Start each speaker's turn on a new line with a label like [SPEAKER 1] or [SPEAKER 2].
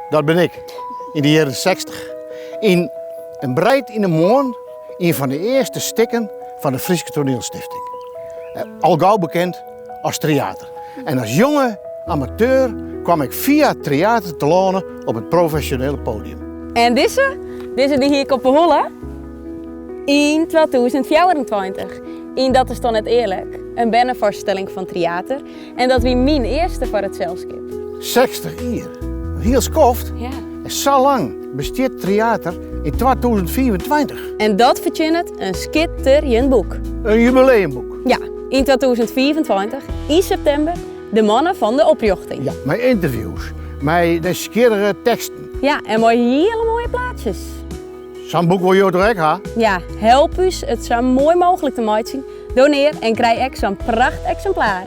[SPEAKER 1] Dat bin ik, yn de jierren 60. Yn In Breid yn 'e Moarn, ien fan de earste stikken fan de Fryske Toanielstifting. Al gau bekend as Tryater. En as jonge amateur kwam ik fia Tryater telâne op it profesjonele podium.
[SPEAKER 2] En dizze? Dizze dy hie ik op 'e holle yn 2024. Yn Dat is toch net earlik, in bernefoarstelling fan Tryater. En dat wie myn earste foar it selskip.
[SPEAKER 1] 60 jier, in hiel skoft.
[SPEAKER 2] Ja.
[SPEAKER 1] En sa lang bestiet Tryater yn 2025.
[SPEAKER 2] En dat fertsjinnet in skitterjend boek.
[SPEAKER 1] In jubileumboek.
[SPEAKER 2] Ja, yn 2025, yn septimber, de moanne fan de oprjochting.
[SPEAKER 1] Ja, mei ynterviews, mei nijsgjirrige teksten.
[SPEAKER 2] Ja, en mei hiele moaie plaatsjes.
[SPEAKER 1] Sa'n boek wol jo toch ek ha?
[SPEAKER 2] Ja, help ús it sa moai mooglik te meitsjen. Donear en krij ek sa'n prachteksimplaar.